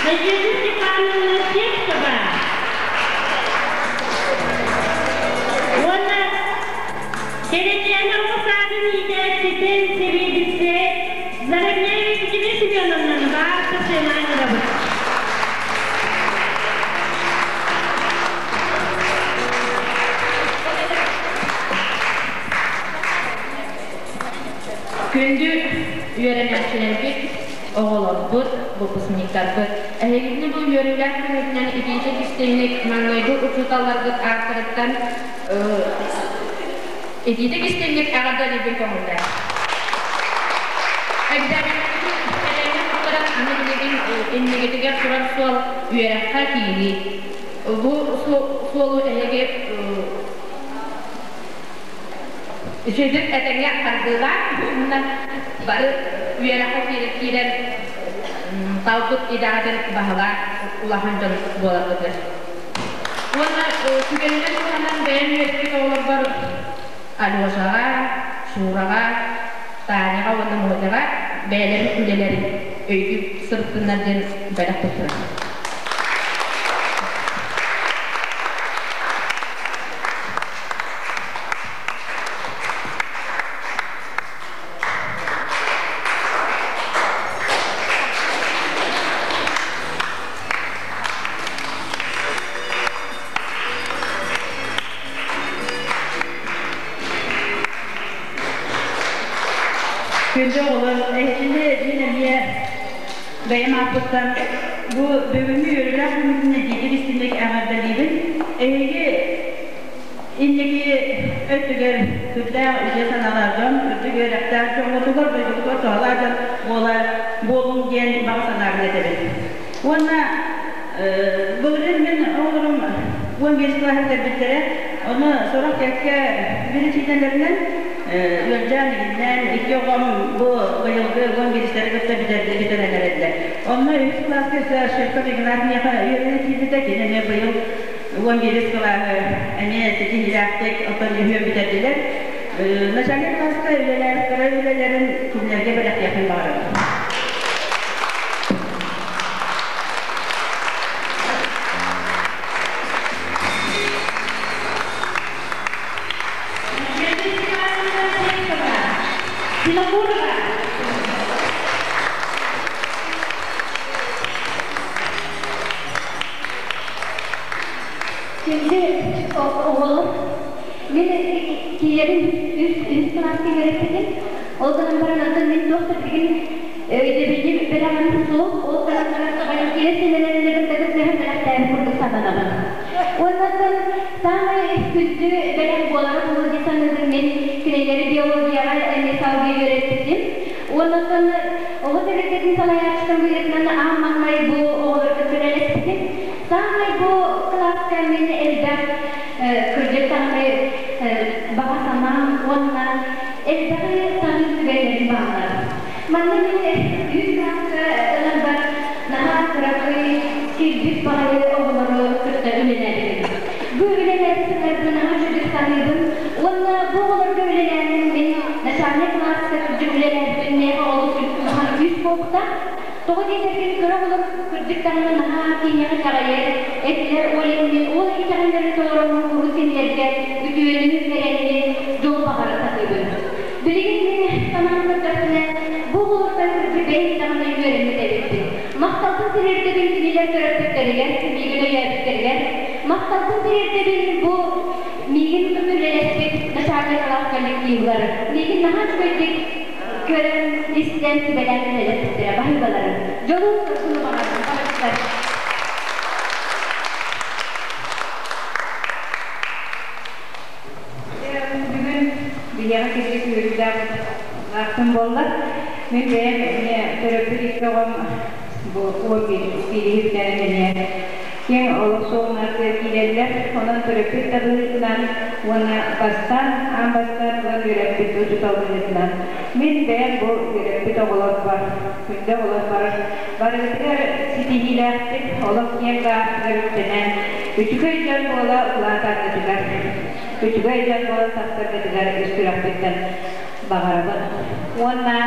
Надежда Степановна Сивцева уонна Кэрэчээнэ оҕо саадын иитээччитин сэбиэдиссэй Заровняева Екатерина Семеновнаны баартыр сыанаан Күндү үөрэнээччилэрбит, оҕолорбут, выпускниктарбыт, эһигини бу үөрүүлээх күҥҥүтүнэн итиитик истиҥник маҥнайгы учууталларгыт ааттарыттан итиитик истиҥник эҕэрдэлиирбин көҥүллээх. Экзаменнаргытын этэҥҥэ туттаран аны билигин иннигитигэр турар суол үөрэххэ киирии. Бу суолу эһиги Үчүгэйдик этэҥҥэ хардыылаах уонна бары үөрэххэ киирэн талбыт идэҕитин баһылаах улахан дьон буоларгытыгар. Уонна түгэнинэн туһанан бэйэм үөрэппит оҕолорбор Алешаҕа, Шураҕа, Таняҕа уонна Мотяҕа бэйэлэрин үлэлэрин өйдүү сырыттыннар диэн бэлэх туттарабын. Күндү оҕолор, эһигини мин эмиэ бэйэм ааппыттан бу бүгүҥҥү үөрүүлээх күммүтүн эдьиийдик истиҥник эҕэрдэлиибин. Эһиги инники өттүгэр сүрдээх үтүө санаалаах дьон, үрдүк үөрэхтээх дьоҥҥутугар, дойдугутугар туһалаах дьон буола буолуҥ диэн баҕа санаабын этэбин. Уонна былырыын мин оҕолорум 15 кылааһы бүтэрбиттэрэ, ону сорох кэккэ биричиинэлэринэн ыалдьан, игиннээн икки оҕом бу быйылгы 11-стэри кытта бүтэрэн эрэллэр. Онно үһүс кылааска Шевков Игнат миэхэ үөрэнэ киирбитэ, кини эмиэ быйыл 11 кылааһы эмиэ ситиһиилээхтик оттон үһүөн бүтэрдилэр. Начальник кылааска үлэлээбиттэрэ үлэлэрин кинилэргэ бэлэхтиэхпин баҕарабын. Надежда Степановна Сивцева, Винокурова. Күндү оҕолор, мин киирэрим үс үс кылааска үөрэппитим. Ол гынан баран онтон мин туох да билигин өйдөбүнньүк бэлэҕим суох. Ол гынан баран Валентина Семеновна кытта кыттыһан бэлэхтээбит курдук сананабын. Уонна саамай күндү бэлэх буолара буолуо дии саныыбын мин кинилэри биологияҕа эмиэ салгыы үөрэппитим. Уонна оҕо тэрилтэтин салайааччытын быһыытынан аан маҥнай бу оҕолорго үлэлэспитим. Саамай бу кылааска мин элбэх кырдьык даҕаны баҕа санаам уонна элбэҕи саныыр түгэннэрим бааллар. Манна мин үһүс кылааска ыларбар наһаа кыракый, килбик баҕайы оҕолору кытта үлэлээбитим. Бу үлэлээбит сылларбын наһаа үчүгэй саныыбын уонна бу оҕолорго үлэлээммин мин начальнай кылааска кырдьык үлэлээбитим миэхэ олус улахан күүс буолбута. Тоҕо диэтэргин кыра оҕолор кырдьык даҕаны наһаа киһиэхэ итэҕэйэр этилэр, ол иһин мин ол итэҕэллэрин толороммун куруук кинилэргэ үтүөнү, кэрэни, дьолу баҕара сатыыбын. Билигин мин санаан көрдөхпүнэ, бу оҕолортон кырдьык бэйэм даҕаны үөрэммит эбиппин. Махталбын тириэрдэбин кинилэр төрөппүттэригэр, миигин өйөөбүттэригэр. Махталбын тириэрдэбин бу миигин кытта үлэлэспит начальник кылаас коллективыгар. Миигин наһаа үчүгэйдик көрөн, истэн, сүбэлээн үлэлэспиттэрэ баһыыбаларын. Дьолу-соргуну баҕарабын, баҕарбыттар. Бүгүн биһиэхэ кирдик үөрүүлээх ахсын буолла. Мин бэйэм эмиэ төрөппүт икки оҕом бу уон биириһи бүтэрэн эмиэ киэҥ олох суолунан киирэллэр. Онон төрөппүт да быһыытынан уонна бастаан аан бастаан ылан үөрэппит учуутал быһыытынан мин бэйэм бу үөрэппит оҕолорбор, күндү оҕолорбор барыгытыгар ситиһиилээхтик олох киэҥ гаастыгар үктэнэн үчүгэй дьон буола улаатаргытыгар, үчүгэй дьон буолан тахсаргытыгар үс сүрэхпиттэн баҕарабын. Уонна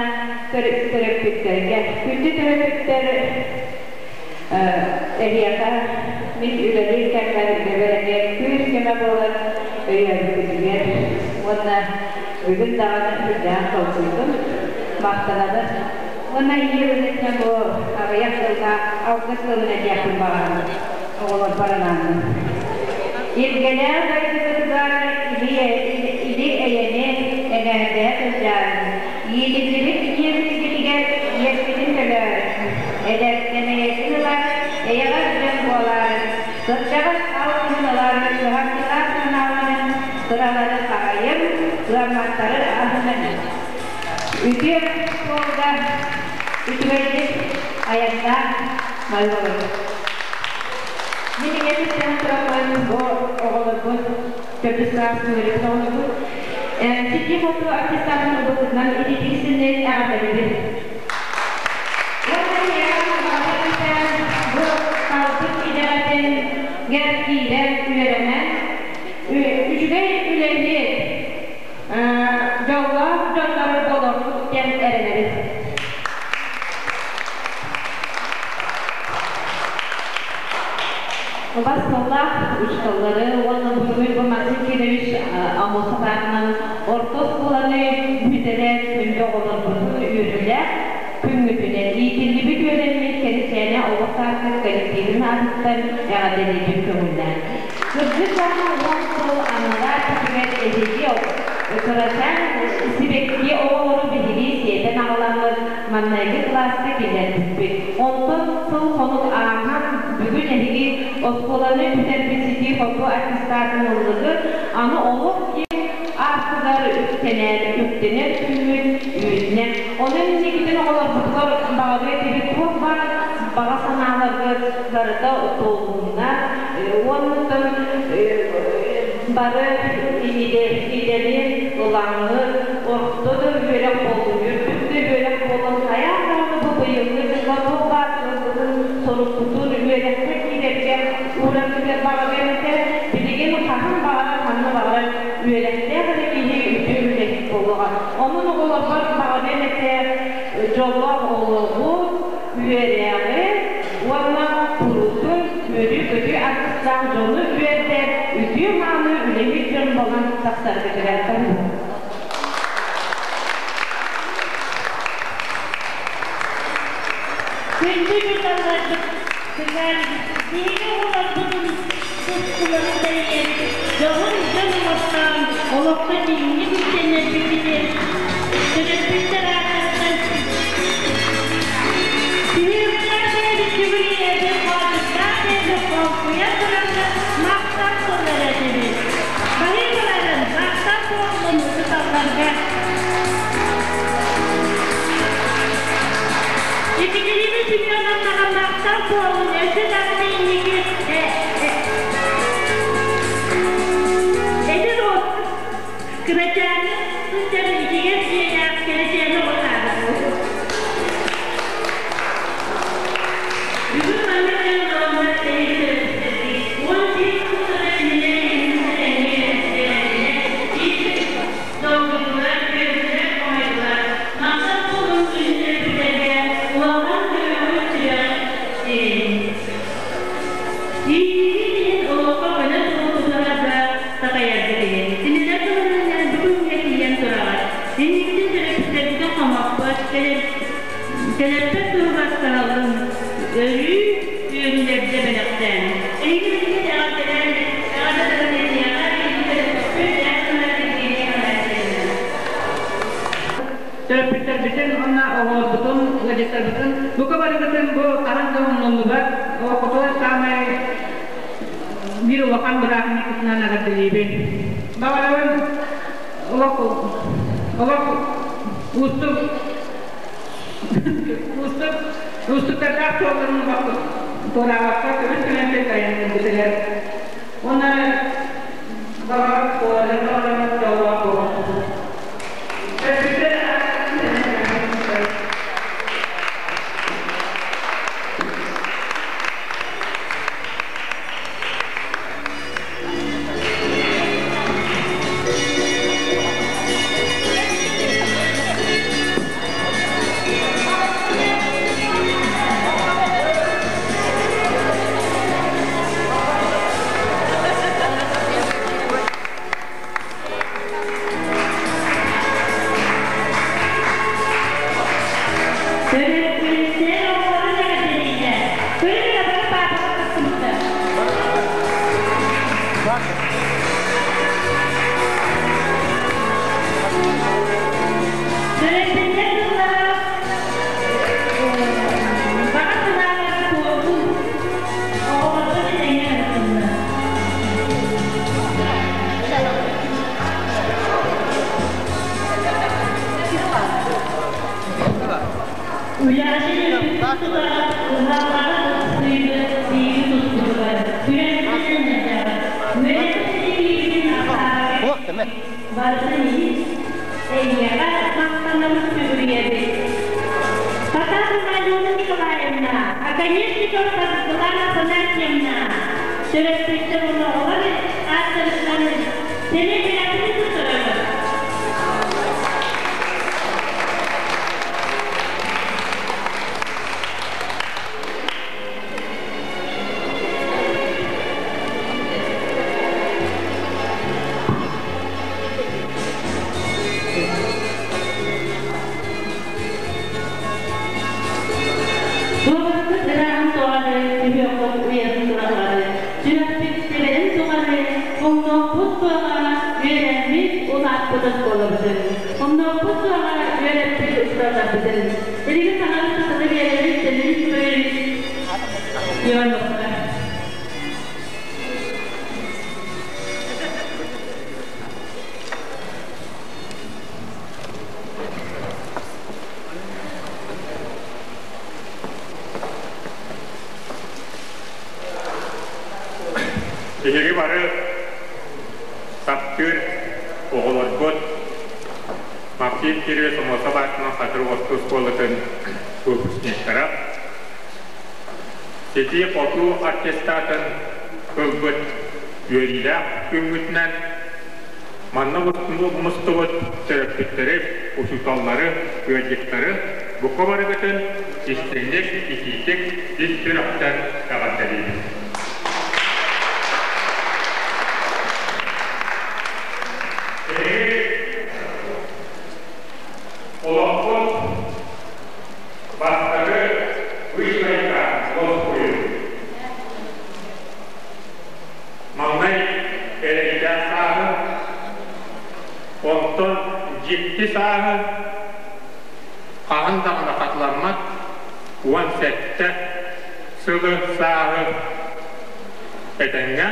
төрөппүттэргэ, күндү төрөппүттэр. Эһиэхэ мин үлэлиир кэммэр үлэбэр эмиэ күүс-көмө буолан өйөөбүккүтүгэр уонна бүгүн даҕаны үрдээх толкуйгун махтанабын. Уонна ийэ быһыытынан бу аҕыйах сылга алгыс тылын этиэхпин баҕарабын, оҕолорбор анааммын. Илгэлээх дойдубутугар или-эйэни эҥээрдэһэ сылдьаарын, иитиллибит ийэбитигэр иэспитин төлөөрүн, эдэртэн эйэтин ылар, эйэҕэс дьон буолаарын, кырдьаҕас алтыһын ылар кыһамньылаах санааларын, сыралары хаайын, ыамматтары аһынан үтүө суолга үчүгэйдик айаннаан майгылыыр. Мин ийэбиттэн тураммын бу оҕолорбут төрдүс кылаас үөрэппит оҕолорбут ситии хоту аттестатын ылбытынан ититик синнин эҕэрдэлиибин. Уонна ийэҕэ бу талбыт идэҕитин гэр киирэн үөрэнэн үчүгэй үлэһит дьоллоох дьоннору буолуохпут диэн эрэнэбит. Басталлаах учууталлары уонна бүгүн бу Максим Кирович Аммосов аатынан орто оскуоланы бүтэрэр күндү оҕолорбутун үөрүүлээх күҥҥүтүнэн иитиллибит үөрэммит Кэрэчээнэ оҕо саадын коллективын аатыттан эҕэрдэлиибин көҥүллээн. Кырдьык даҕаны 10 сыл анараа өттүгэр эһиги кырачаан сибэкки оҕолору биһиги сиэтэн аҕаламмыт маҥнайгы кылааска киллэрбиппит. Онтон сыл-хонук ааһан, бүгүн эһиги оскуоланы бүтэрбит ситии-хотуу аттестатын ыллыгыт, аны олох киэҥ аартыгар үктэнэр, үктэнэр күммүт үүннэ. Онон инникитин оҕолорбутугар баҕарыа этибит туох баар баҕа санааларгыт барыта туоллуннар уонна бары идэни ылаҥҥыт, орто да үөрэх буоллун, үрдүк да үөрэх буоллун, хайаан даҕаны бу быйылгы дьылга туох баар сыалбытын, сорукпутун үөрэххэ киирэргэ уураргытыгар баҕарыам этэ. Билигин хаһан баҕарар, ханна баҕарар үөрэхтээх эрэ киһи үтүө үлэһит буолуоҕа. Онон оҕолорбор баҕарыам этэ дьоллоох олоҕу, үөрэҕи уонна куруутун үөрүү-көтүү аргыстаах дьону үөрдэр үтүө-мааны үлэһит дьон буолан тахсаргытыгар Күндү учууталларбыт, биһиги оҕолорбутун тускуларын тэрийэн, дьоһун дьон оҥортоон, олоххо дьиҥник үктэннэрбиккитин, төрөппүттэр ааттарыттан сүһүөхтээх бэйэбит сүгүрүйэбит, хаалдьыттаах бэйэбит холкуйан тураммыт махтал тыллар этибит. Баһыыбаларын махтал буоллун учууталларга. Екатерина Семеновнаҕа махтал буоллун, өссө даҕаны инники эдэр от кырачааны сылдьар итигэр дьиэлээх кэрэчээни оҕо. Бүгүн маннык дьон олорбут эһиги төрөппүттэргит 11 сыллара кинилэр эһигини тэҥҥэ долгуйдулар, үөрдүлэр, хомойдулар. Махтал буолун күн төрөппүттэргэ улахан көмөҕүт сүрэх сирин. Иитиитин иһин олоххо көнө суолу тутуһарга такайарга иһин. Кинилэр тылларынан бүгүҥҥэ тиийэн тураҕыт. Инникитин төрөппүттэргитин хомоппот, кэлэрбэт туһугар кыһаллыҥ, өрүү үөрүүлэрдэ бэлэхтээн. Эһиги билигин эҕэрдэлээн, эҕэрдэ тылын этиэҕэ, биһиги төрөппүппүт эр санаа Евгения Афанасьевна. Төрөппүттэрбитин уонна оҕолорбутун, ыалдьыттарбытын бука барыгытын бу хаһан да умнуллубат, оҕотугар саамай биир улахан бырааһынньыкпытынан эҕэрдэлиибин. Баҕарабын олох олох уустук уустук уустуктардаах суолларын туораабакка көмүс күнэнтэн айанныыргытыгар уонна баҕарар баҕарар дьоллоох буолуохпут. Төрөппүттэр Көрүҥ эрэ бары паапаҕа тахсыбыттар. Төрөппүттэр тыллара баҕа санаалара туолбут. Оҕолорго тэҥҥэ ыытыллар. Үлэҕитин үрдүктүк тутаҕыт, кыһалҕаҕыт ыксыыры, сиири тустуугар, күрэхтэн элбэҕи, үөрэххит ситиһиибитин ахсаабакка барытын иһин эйиэхэ махтанабыт сүгүрүйэбит. Потапова Алена Николаевна, Оконешникова Саргылана Афанасьевна, төрөппүттэр уонна оҕолор ааттарыттан сэмэй бэлэхтэрин туттарабыт. Суобаспыт ырааһын тухары, сүһүөхпүт уйатын тураллары, сүрэхпит тэбэрин тухары, умнуохпут суоҕа, үөрэммит, улааппыт оскуолабытын, умнуохпут суоҕа, үөрэппит учууталларбытын. Билигин саҥаны сатана биэрэбит, сэмин көрүн Ивановка. Биһиги бары таптыыр оҕолорбут Максим Кирилл Сомоосо аатынан Хатыр орто оскуолатын выпускниктара ситии-хотуу аттестатын ылбыт үөрүүлээх күммүтүнэн манна мустубут төрөппүттэри, учууталлары, ыалдьыттары бука барыгытын истиҥник, итиитик ис сүрэхтэн эҕэрдэлиибит. Эһиги олохпут бастакы вышивайка лоскуйун Маҥнай эрэйдээх сааһы, онтон дьикти сааһы хаһан даҕаны хатыламмат 17 сылы сааһы этэҥҥэ,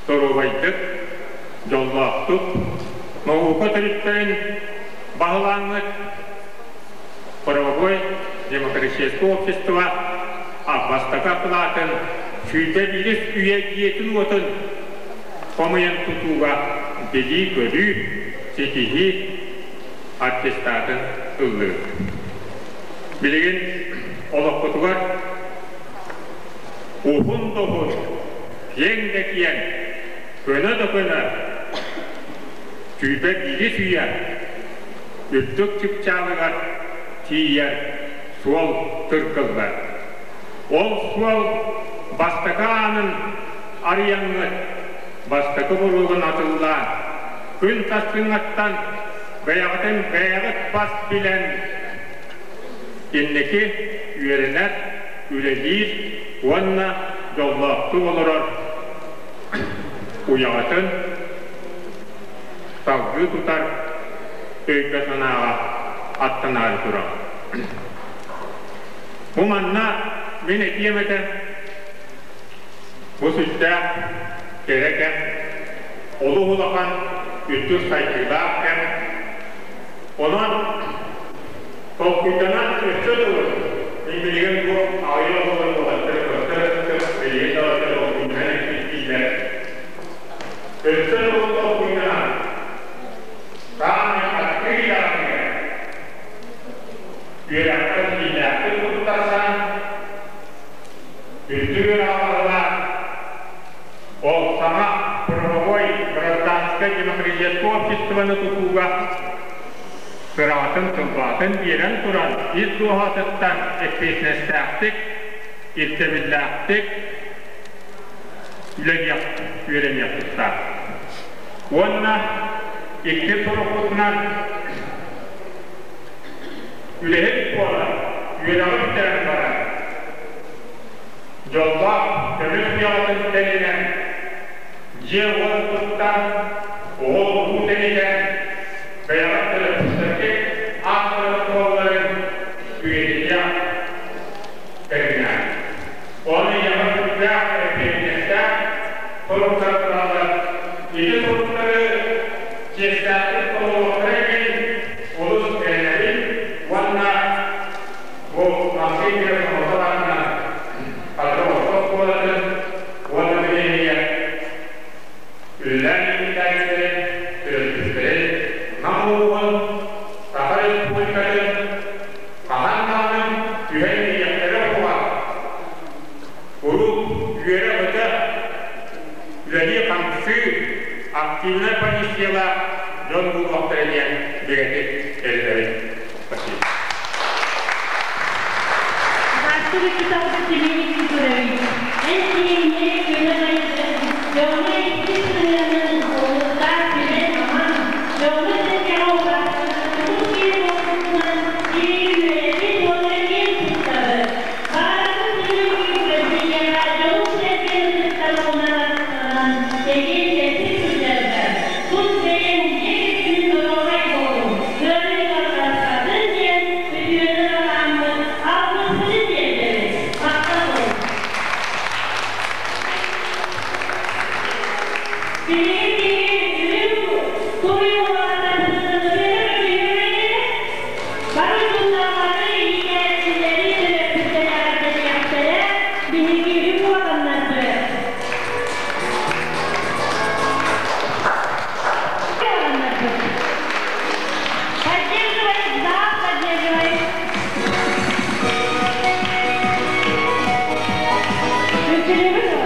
доруобайдык, дьоллоохтук, наука төрүттэрин баһылааҥҥыт правовой демократическое общество бастакы акылаатын 101 үйэ дьиэтин-уотун хомуйан тутууга билии-көрүү, ситиһии аттестатын ыллыыр. Билигин олохпутугар уһун да уһун, киэҥ да киэҥ, көнө да көнө, сүүрбэ биирис үйэ үрдүк чыпчаалыгар тиийэр суол тыргыллар. Ол суол бастакы аанын арыйаҥҥыт, бастакы боруогун атыллаан, күн сарсыҥҥаттан бэйэҕитин бэйэҕит бас билэн, инники үөрэнэр, үлэлиир уонна дьоллоохтук олорор уйаҕытын салгыы тутар өйгө-санааҕа аттанаары турар. Бу манна мин этиэм этэ, бу сүрдээх кэрэ кэм, олус улахан үрдүк сайдыылаах кэм. Онон толкуйданан өссө тылын мин билигин бу аҕыйах оҕолор уолаттары көрсө билигин да толкуйданан эппиттииллэр. Өссө тылын толкуйданан саамай аттыы итэҕэтигэр үөрэххэ ситиилээхтик туттарсан, үрдүк үөрэҕи ол саҥа правовой гражданскай демократическай обществоны тутууга сыраатын-сылбаатын биэрэн туран ис дууһатыттан эппиэтинэстээхтик, ирдэбиллээхтик үлэлиэх, үөрэниэх тустаах. Уонна икки сорукпутунан Үлэһит буолан, үөрэҕи бүтэрэн баран, Дьоллоох көмүс дьыалатын тэринэн, дьиэ-уот туттан, оҕо-уруу тэнитэн, бэйэҕит төрөппүттэргит ааттарын суолларын үйэтитиэх кэриҥнээх. Ону ийэҕэ сүрдээх эппиэтинэстээх соруктар тураллар. Ити соруктары чиэстээхтик толоруохтара диэн олус эрэнэбин уонна бу Максим Миронов аатынан Хатырык орто оскуолатын уонна бириэмийэ үлэлээн иитээччилэрин, төрөппүттэрин Нам улууһун, Саха Республикатын хаһан даҕаны түһэн биэриэхтэрэ суоҕа. Куруук үөрэ-көтө, үлэлии-хамсыы, активнай позициялаах дьон буолуохтара диэн бигэтик эрэнэбин. Спасибо. Бастакы кыталга Семен Никифорович, эн киһиҥҥэ көнө майгы, дьоҥҥо икки сыһыанын олуктаах сүбэн-аман, дьоҥҥо-сэргэҕэ убаастанар тутул киһи буолбутунан биһиги үөрэбит уонна киэн туттабыт. Баҕарабыт бүгүн Россияҕа дьону-сэргэни ытыктабылынан аттанан, чэгиэн-чэбдик сылдьаргар, тус бэйэҥ дьиэ кэргэнин доруобай буолуҥ, ыарыыга тарҕатын диэн үтүөнү ылааммыт, алгыспытын тиэрдэбит. Махтал буолуҥ! Билигин биһиги үрүҥ суруйуулаахтарбытын Бары учууталлары, иитээччилэри, төрөппүттэри эҕэрдэлиэхтэрэ, биһиги үрүҥ уоланнарбыт. Поддерживает зал, поддерживает. Үтүрүбүт.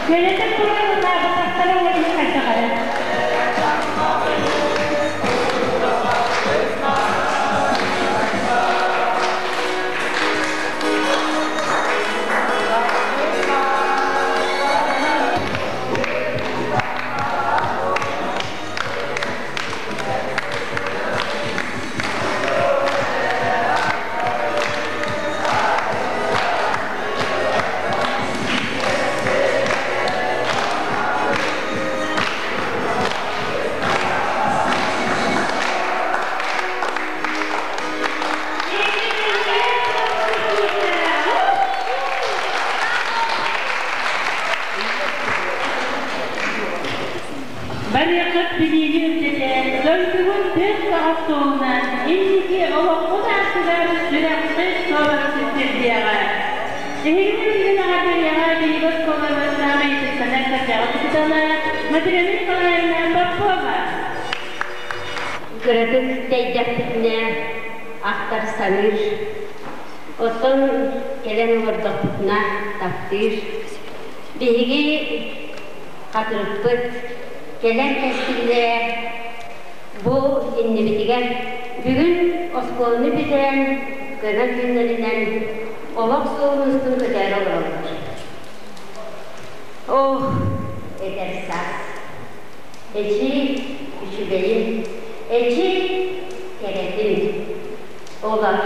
Кэлэтэ туран ытаабатахтара уонна хайдах эрэ. Барыаххыт билиини үрдэтэ, дойдугун тыын саҕа суолунан инники олоххут аартыгар сүрэххит суобаскыт сирдиэҕэ. Эһигини билигин эҕэрдэлиэҕэ биһиги оскуолабыт саамай ытыктанар кырдьаҕас учуутала Матрена Николаевна Попова. Кыратык тэйдэхпитинэ ахтар саныыр, оттон кэлэн олордохпутуна таптыыр. Биһиги хатырыкпыт кэлэр кэскиллэрэ бу иннибитигэр бүгүн оскуоланы бүтэрэн көнө күннэринэн олох суолун устун көтөөрү олороллор. Ох, эдэр саас! Эчи үчүгэйин, эчи кэрэтин! Олор,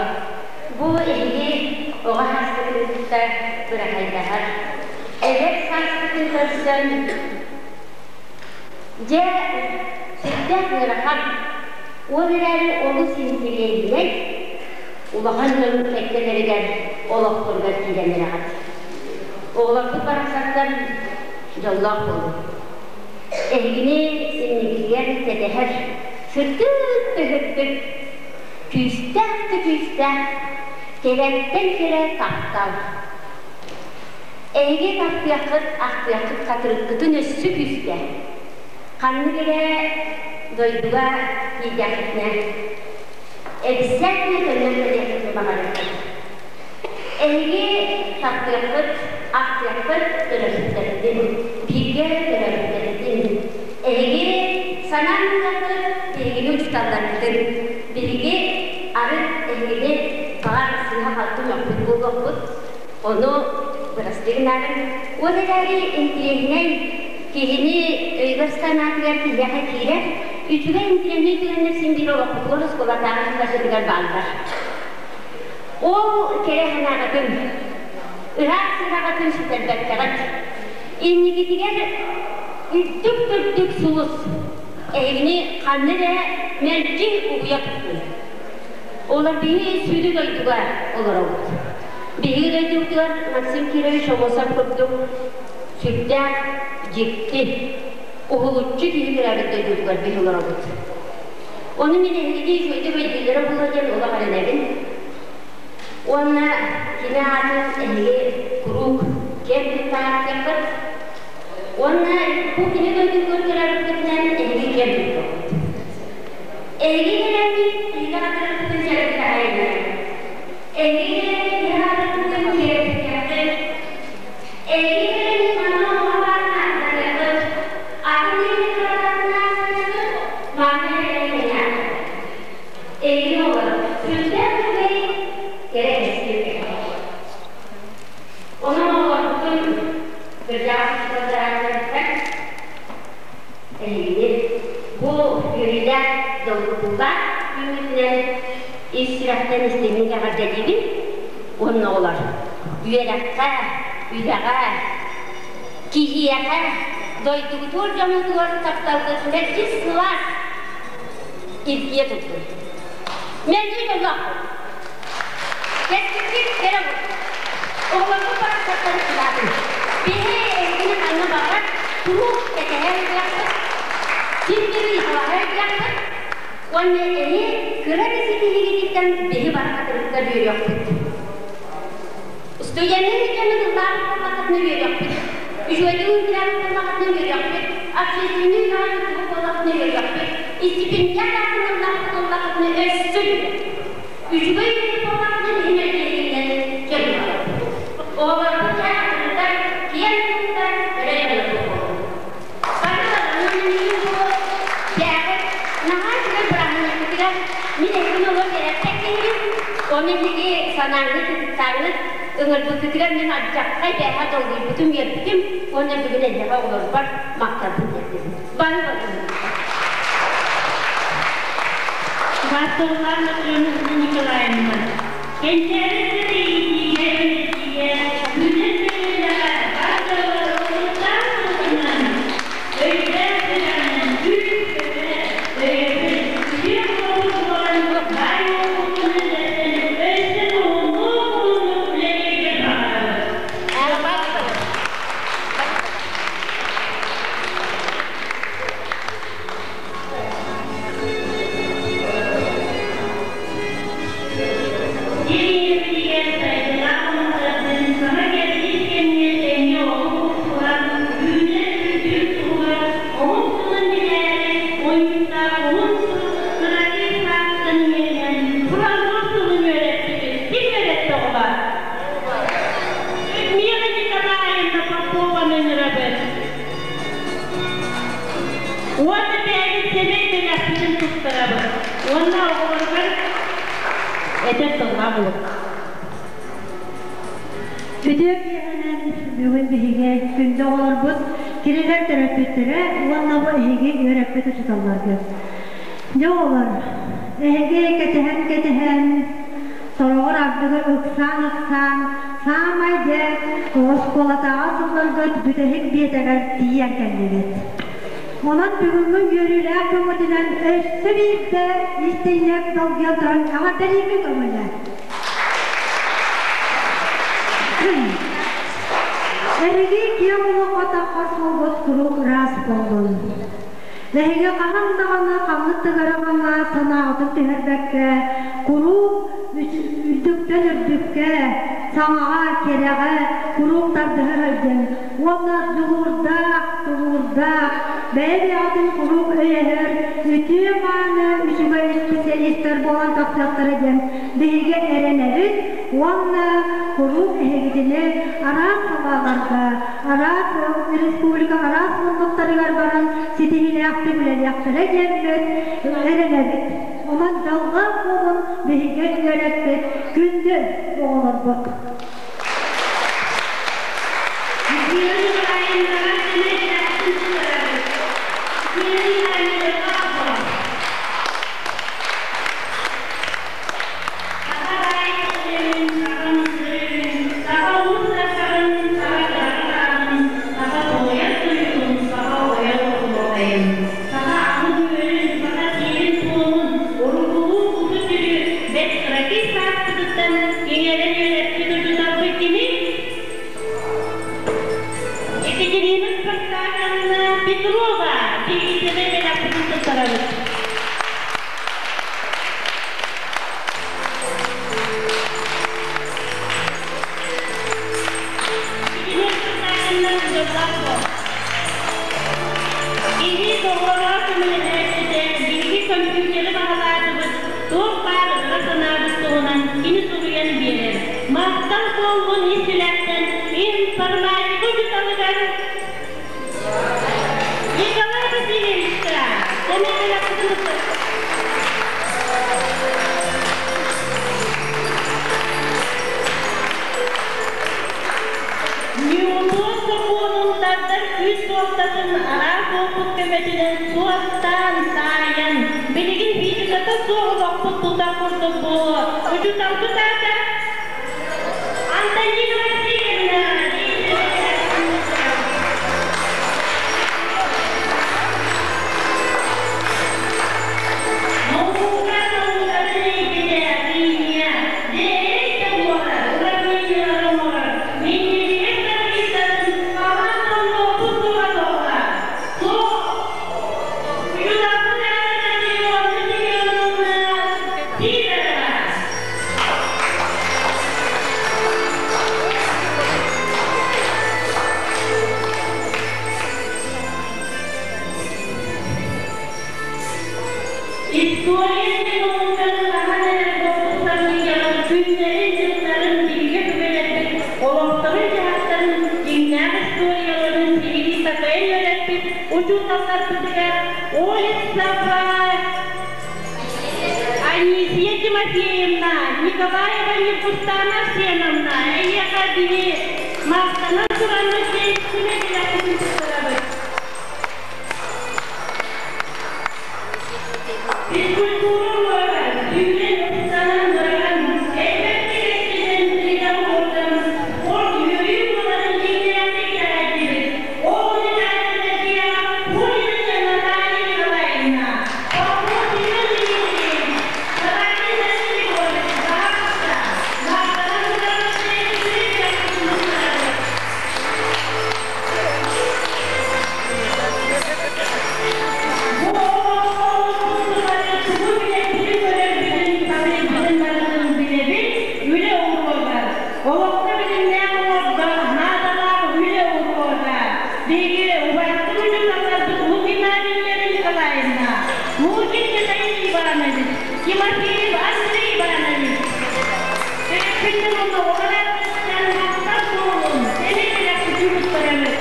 бу эһиги оҕо сааскытын кытта бырахайдаһар, эдэр сааскытын көрсөн, дьэ, сүрдээх ыарахан. Ол эрээри олус интириэһинэй, улахан дьон кэккэлэригэр олохторугар киирэн эрэҕит. Оҕолорбут барахсаттар дьоллоох буолуҥ. Эһигини инникигэр кэтэһэр сырдык да сырдык, күүстээх да күүстээх, кэрэттэн кэрэ таптал. Эһиги таптыаххыт, ахтыаххыт хатырыккытын өссө күүскэ. Ханнык эрэ дойдуга тиийдэххитинэ, эбисээтинэ төннөн кэлиэххитин баҕарыаххыт. Эһиги таптыаххыт, ахтыаххыт төрөппүттэргитин, бииргэ төрөппүттэргитин. Эһиги санаан ылыаххыт биһигини учууталларгытын. Биһиги арыт эһигини баҕар сыыһа-халты мөхпүт буолуохпут. Ону бырастыы гынаарыҥ. Ол эрээри интириэһинэй киһини өйүгэр-санаатыгар киһиэхэ киирэр үчүгэй интириэһинэй түгэннэр син биир олохпутугар оскуолатааҕы сылларбытыгар бааллар. Ол кэрэ санааҕытын, ыраах сыраҕытын сүтэрбэккэҕит, инникитигэр үрдүк-үрдүк сулус эһигини ханна эрэ мэлдьи угуйа турдун. Олор биһи сүдү дойдуга олоробут. Биһиги дойдубутугар Максим Кирович Амосов курдук сүрдээх дьикти, уһулуччу киһи төрөөбүт дойдутугар биһи олоробут. Ону мин эһигини үчүгэйдик өйдүүллэрэ буолуо диэн олох эрэнэбин. Уонна кини аатын эһиги куруук киэн тутта ааттыаххыт. Уонна бу кини дойдутугар төрөөбүппүтүнэн эһиги киэн туттуоххут. Эһиги кэлэммит биһиги хатырыкпытын дьарыктаһайыннар. Эһиги кэлэммит биһиги хатырыкпытын киэргэтиэххит. Эһиги кэлэммит манна оҕо баарын ааттаныаххыт. Атын киһини кыратаатын ааттаныаххыт, манна кэлэн кэҥээххит. Эһиги оҕолор сүрдээх үчүгэй кэрэ кэскил Онон оҕолорбутун кырдьаҕас учууталларыттан Эһигини бу үөрүүлээх, долгутуулаах күҥҥүтүнэн ис сүрэхтэн истиҥник эҕэрдэлиибин уонна оҕолор үөрэххэ, үлэҕэ, киһиэхэ, дойдугутугар дьоҥҥутугар тапталгыт мэлдьи сылаас илгийэ турдун. Мэлдьи дьоллоохпут. Кэскилгит кэрэ буоллун. Оҕолорбут барахсаттары кылаатын. Биһи эһигини ханна баҕарар куруук кэтэһэр ыһыахпыт, син биир ыйыталаһар ыһыахпыт уонна эһи кыра да ситиһиигититтэн биһи бары хатырыктар үөрүөхпүт. Студеннар дьону тыллаабыт буоллаххытына үөрүөхпүт. Үчүгэйдик үҥкүүлээбит буоллаххытына үөрүөхпүт. Общественнай үлэҕэ кыттыбыт буоллаххытына үөрүөхпүт. Истипиэндийэ аатын ыллаабыт буоллаххытына өссө үөрүөхпүт. Үчүгэй үлэһит буоллаххытына биһи мэлдьэһиинэн кэм ылабыт. Оҕолорбут дьэ атыттар киэн туттар өрө дьоно буолуоҕун. Бары барыларын бу дьээҕит наһаа үчүгэй бырааһынньыкпытыгар мин эһигини олох үөрэппэт киһибин. Ону эһиги санааҥҥыт, ытыктааҥҥыт ыҥырбыккытыгар мин алдьархай бээһэ долгуйбутум, үөрбүтүм уонна бүгүн эһиэхэ оҕолорбор махталбын тиэрдэбин. Бары барыларын. Варсовлаах Матрена Николаевна, Кэнчээри иитиигэ, үөрэтиигэ, үүнэр көлүөнэҕэ бар дьоллор олуктаах суолунан, өйдөөх сүрэҕинэн күүс-көмө, өйөбүл, үтүө холобур буолан баай уопутун үллэстэн өссө уһуннук уһуннук үлэлииргэ баҕарабыт. Дьиэ ийэбитигэр сайдыылаах омуктардыын саҥа кэрдиис кэмҥэ тэҥҥэ олук уксуһан, үүнэр үрдүүр туһугар омук тылын билээри унньуктаах уһун сыл кыракый саастан иҥэринэн француз тылын үөрэппитин ким үөрэттэ оҕолоор? Людмила Николаевна Попованы ыҥырабыт. Уонна бэйэбит сэмэй бэлэхпитин туттарабыт. Уонна оҕолоругар этэр тыллаах буолуҥ. Үтүө киэһэнэн бүгүн биһиги күндү оҕолорбут, кинилэр төрөппүттэрэ уонна бу эһиги үөрэппит учууталларгыт. Дьэ оҕолор, эһиги кэтэһэн-кэтэһэн, сороҕор ардыгар ыксаан-ыксаан, саамай дьэ оскуолатааҕы сылларгыт бүтэһик биэтэгэр тиийэн кэллигит. Онон бүгүҥҥү үөрүүлээх көмөтүнэн өссө биирдэ истиҥник долгуйан туран эҕэрдэлииргэ көҥүлэ. Эһиги киэҥ олоххо таххар суолгут куруук ыраас буоллун. Эһиги хаһан даҕаны ханнык да ыараҕаҥҥа санааҕытын түһэрбэккэ, куруук үрдүктэн үрдүккэ, саҥаҕа, кэрэҕэ куруук тардыһа сылдьыҥ уонна дьулуурдаах, тулуурдаах, бэйэ-бэйэҕитин куруук өйөһөр үтүө-мааны үчүгэй специалистар буолан тахсыахтара диэн биһиги эрэнэбит уонна куруук эһигитини араас салааларга, араас республика араас муннуктарыгар баран ситиһиилээхтик үлэлиэхтэрэ диэммит эрэнэбит. Онон дьоллоох буолун биһиги үөрэппит күндү оҕолорбут. Людмила Николаевнаҕа сэмэйдээхтик сытарабыт. Людмила Николаевна Саха баай көлүөн, саха мындырын, саха уус сахаҕын, саха кыраҕытааҕын, саха туойар тойугун, саха ойор оһуохайын, саха аһын-үөлүн, саха сиэрин-туомун, уруккулуу куту-сүрү бэрт кыракый сааспытыттан иҥэрэн үөрэппит учууталбыт кимий? Екатерина Спартаковна Петрова биһигитинэн бэлэхпитин туттарабыт. Киһи доҕоро көмөлөһөөччүтэ биһиги компьютеры баһылаатыбыт, туох баар ыра санаабыт туһунан кини суруйан биэрэр. Махтал буоллун ис сүрэхтэн информатика учууталыгар Николай Васильевичка! Сэмэй бэлэхпитин туттарабыт. Ньуутун сокуонун тардар күүс суолтатын араас уопут көмөтүнэн суоттаан, таайан, билигин физиката суох олохпут тутар курдук буолуо. Учууталбыт аата Антонина Васильевна. Наука наукатын эйгэтэ химия, дьиэ буолар, уравнениелары оҥорор, Менделеев таблицатын хаһан толлуохпут суоҕа тоҕо? Суох! Учууталбыт аата Семеновна Семеновна Сидорова. История науканы хаһан эрэ боппуттарыйаҕын күннэрин-дьылларын биһиги түбэлэрбит олохторун-дьаһахтарын дьиҥнээх историяларын сиһилии такайан үөрэппит учууталларбытыгар Олесова Анисия Тимофеевна, Николаева Ньургустана Арсеновна, эйиэхэ биһи махтанан тураммыт сэмэ бэлэхпитин туттарабыт. Физкультура уруога сүүрэн, ыксанан, быраҕан, элбэхтик эттэнэн, тренер оҥордон, спорт үөрүү буоларын дьиҥнээхтик итэҕэйдибит. Ол итэҕэйбэтэрдиэҕэ Путина Наталья Николаевна, Попов Семен Дмитриевич, Наталья Васильевич, баһаалыста, махтанан туран бэлэхпитин Бу олохтообут тугу билэрбитин-көрөрбүтүн, сатыырбытын барытын билэбит, үлэ уруога. Олоххо билимнээх оҥордо, наадалаах үлэ уруога. Биһиги убаастык учууталларбыт Лукина Венера Николаевна, Лукин Михаил Иванович, Тимофеев Андрей Иванович. Төрөппүттэр уонна оҕолор ааттарыттан махтал буолун, сэмэй бэлэхпитин туттарабыт.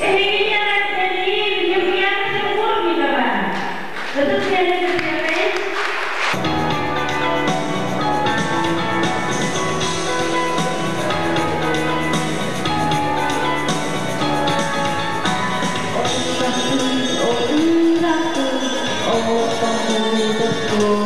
Эһигини эҕэрдэлиир Ньургуйаана Шелковникова. Ытык сиэнэ күрүөҕэй. Отун,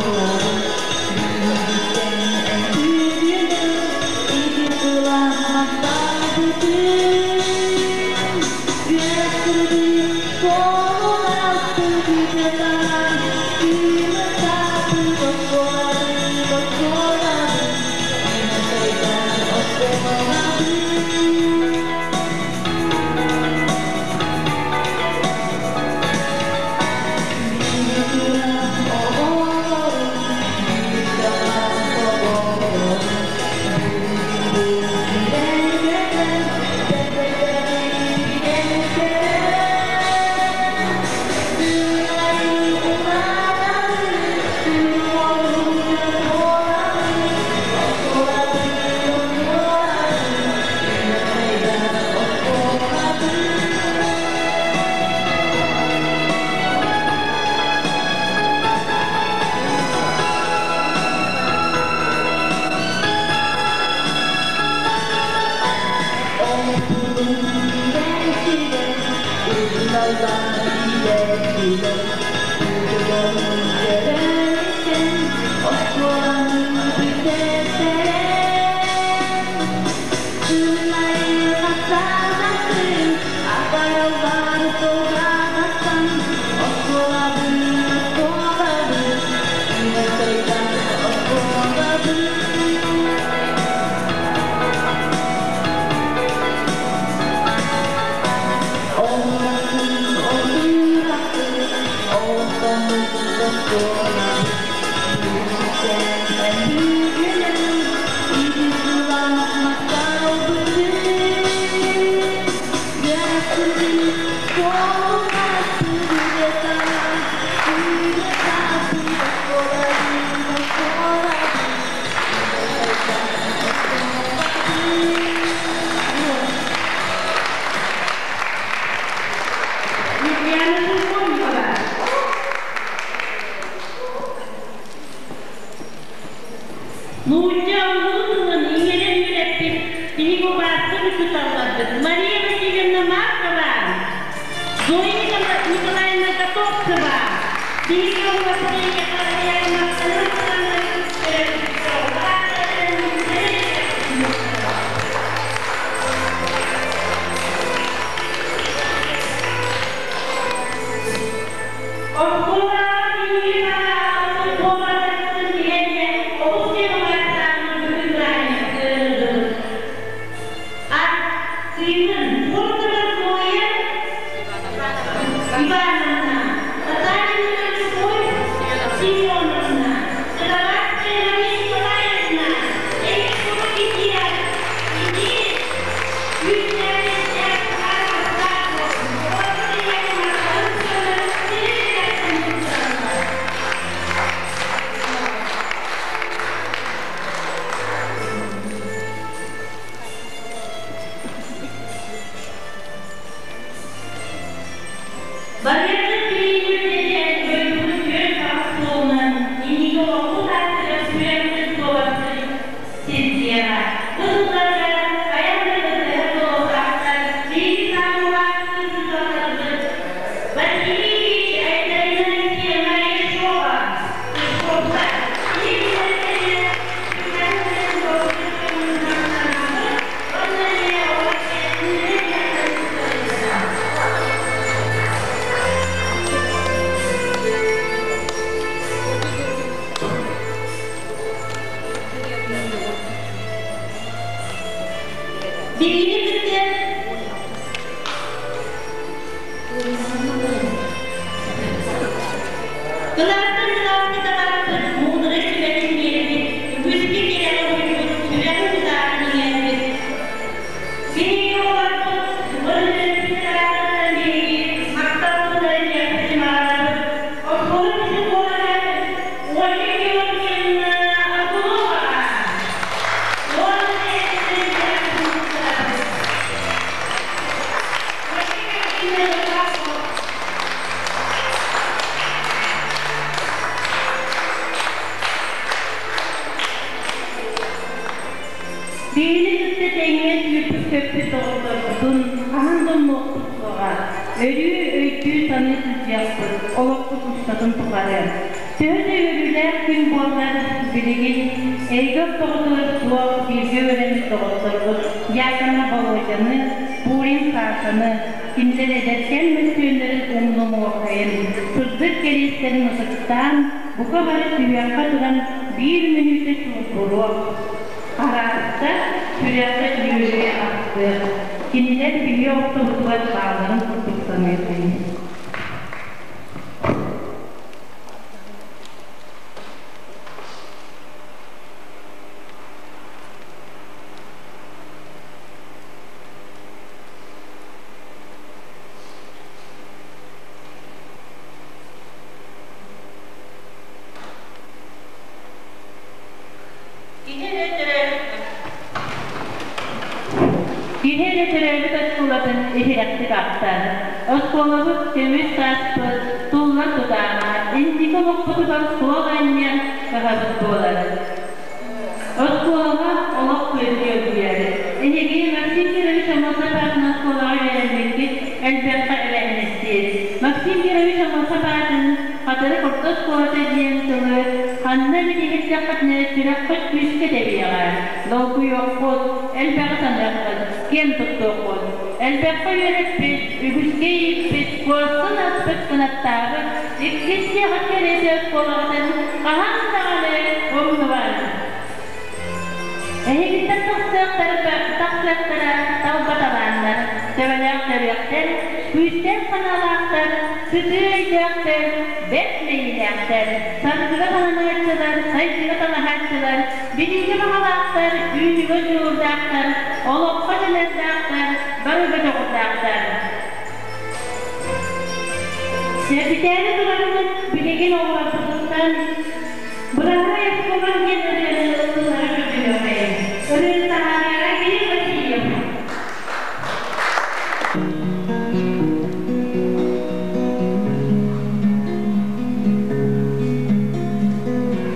Өрүү өйдүү саныы сылдьыахпыт, олохпут устатын тухары. Төһө да үөрүүлээх күн буоллар, билигин эйгэ ортоҕутугар суох бииргэ үөрэммит доҕотторбут Дьяконов Володяны, Пурин Сашаны, кинилэр эдэркээн мөссүөннэрин умнумуоххайын, сырдык кэриэстэрин ытыктаан, бука бары сүһүөххэ туран биир мүнүүтэ чуумпуруох, харааста, сүрэххэ үөрүү ахтыах, кинилэр биһиги ортобутугар баалларын курдук саныаххайын. Киһи эрэ төрөөбүт Киһи эрэ төрөөбүт оскуолатын иһирэхтик ахтар. Оскуолабыт көмүс сааспыт тулла тутааҕа, инники олохпутугар суол анньар кыһабыт буолар. Оскуолаҕа олох күөдьүйэр. Эһиги Максим Кирович Аммосов аатынан оскуолаҕа үөрэммиккит элбэххэ эбээһинэстиир. Максим Кирович Аммосов аатын Хатырык орто оскуолата диэн тылы ханна эмит иһиттэххитинэ сүрэххит күүскэ тэбиэҕэ, долгуйуоххут, элбэҕи саныаххыт, киэн туттуоххут. Элбэххэ үөрэппит, үгүскэ ииппит, куорсун аспыт кынаттаабыт иккис сиэҕит кэриэтэ оскуолаҕытын хаһан даҕаны умнубат. Эһигиттэн тахсыахтара талба талааннар, төбөлөөх төрүөхтэр, күүстээх санаалаахтар, сытыы өйдөөхтөр, бэрт мэйиилээхтэр, саргыга таланааччылар, сайдыыга талаһааччылар, билиигэ баҕалаахтар, үүнүүгэ дьулуурдаахтар, олоххо дьаныардаахтар, барыга дьоҕурдаахтар. Бүтээри тураммыт билигин оҕолорбутуттан Быраһыай оскуолам диэн ырыаны ыллара көрдөрүөххэйиҥ. Ырыаны таһаарыаҕа Кирилл Васильев.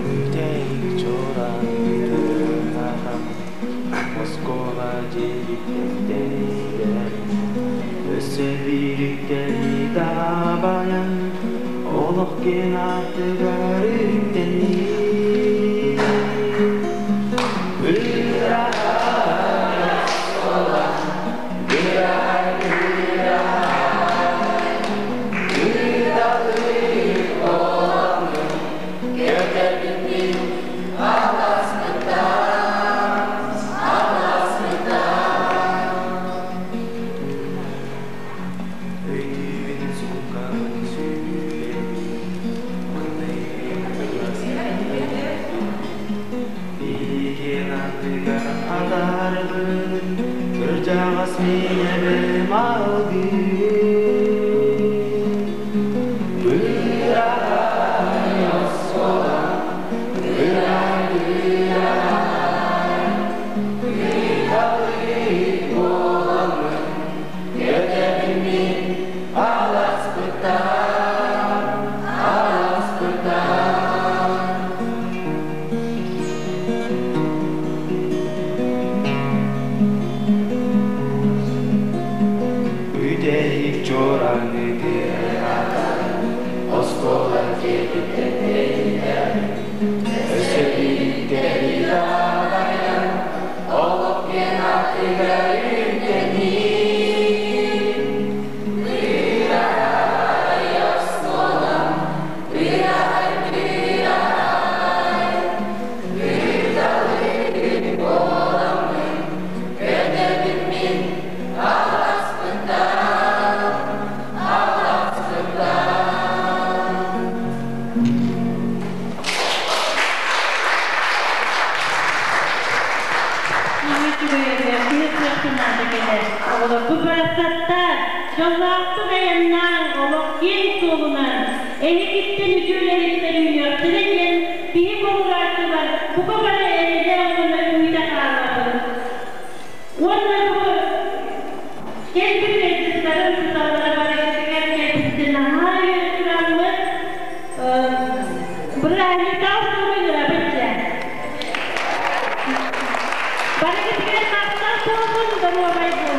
Бүтэһик чуораан тыаһахан оскуола дьиэбиттэн тэйдэ Өссө биириктэри дабайан олох киэҥ аартыгар үктэнии Ыраах оскуола, ыраах ыраах Ыталык буоламмын көтөбүн мин аласпытан, аласпытан Өйдүүбүн сууккабын сүүрэбин, Билигин аттыгар атаарбын, кырдьаҕас мин эбэм алгыыр. Быраҕай оскуола, бырай бырай, Ыталык буоламмын көтөбүн мин аласпытан, аласпытан. Бүтэһик чуорааны тыаһатан, оскуола дьиэтиттэн тэйдэ. Өссө биирдэри дабайан, олох диэн аттыгар үктэнии. Быраай оскуолам, быраай, быраай, ыталык буоламмын, көтөбүн мин аласпытан, аласпытан. Оҕолорбут барахсаттар, дьоллоохтук айаннаан, олох киэҥ суолунан, эһигиттэн үтүө үлэһиттэр үүнүөхтэрэ диэн биһи боҕурааччылар бука бары эрэнэ уонна күүтэ хаалабыт. Уонна бу кэлбит ыалдьыттары учууталлара барыгытыгар кэлбитин наһаа үөрэ тураммыт, бырааһынньыктаах суолу ыҥырабыт дьэ. Барыгытыгар махтал буоллун, доруобай буолун.